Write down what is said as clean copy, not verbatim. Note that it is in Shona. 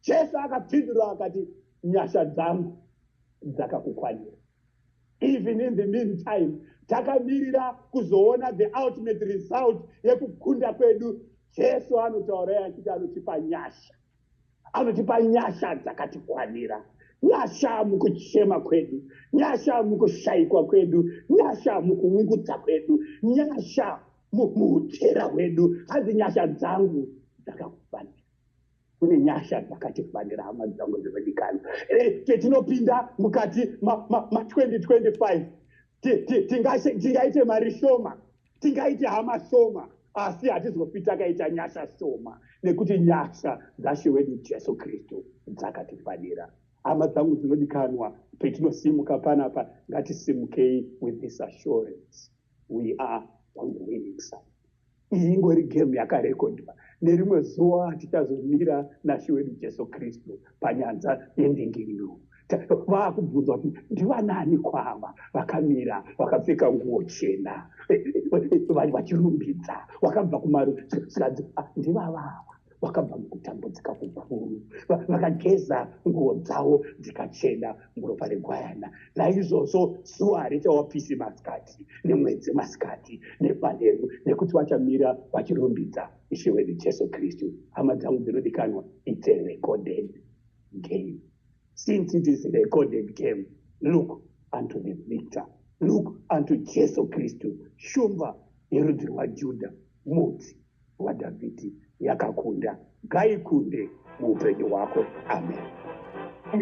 Jesu akapindura akati, "Nyasha dzangu dzakakukwanira." Even in the meantime, takamirira kuzoona the ultimate result yekukunda kwedu, Jesu anotaura achiti anotipa nyasha, anotipa nyasha dzakatikwanira, nyasha mukuchema kwedu, nyasha mukushayikwa kwedu, nyasha mukuungudza kwedu, nyasha muutera hwedu. Hanzi, "Nyasha dzangu dzakakufanira." Kune nyasha dzakatifanira, hama dzangu dzinodikanwa. Petinopinda mukati ma2025, tingaite mari shoma, tingaite hama shoma, asi hatizofi takaita nyasha shoma, nekuti nyasha dzashe wedu Jesu Kristu dzakatifanira. Hama dzangu dzinodikanwa, petinosimuka panapa, ngatisimukei with this assurance: we are on the winning side. Iyi ingori game yakarekodwa. Nerimwe zuva tichazomira nashe wedu Jesu Kristu panyanza yendingiriro. Vaakubvunzwa kuti ndivanani kwava vakamira vakapfeka nguo chena vachirumbidza, vakabva kumaru zvikanzi, "Ndivavava vakabva mukutambudzika kukuru, vakageza nguo dzavo dzikachena muropa regwayana. Naizvozvo zuva harichavapisi masikati, nemwedzi masikati nemanheru, nekuti vachamira vachirumbidza Ishe wedu Jesu Kristu." Hama dzangu dzinodikanwa, it's a recorded game. Since it is a recorded game, look unto the victor, look unto Jesu Kristu, shumba yerudzi rwaJudha, mudzi waDhavhidhi. Yakakunda, ngaikunde muupenyu hwako. Amen.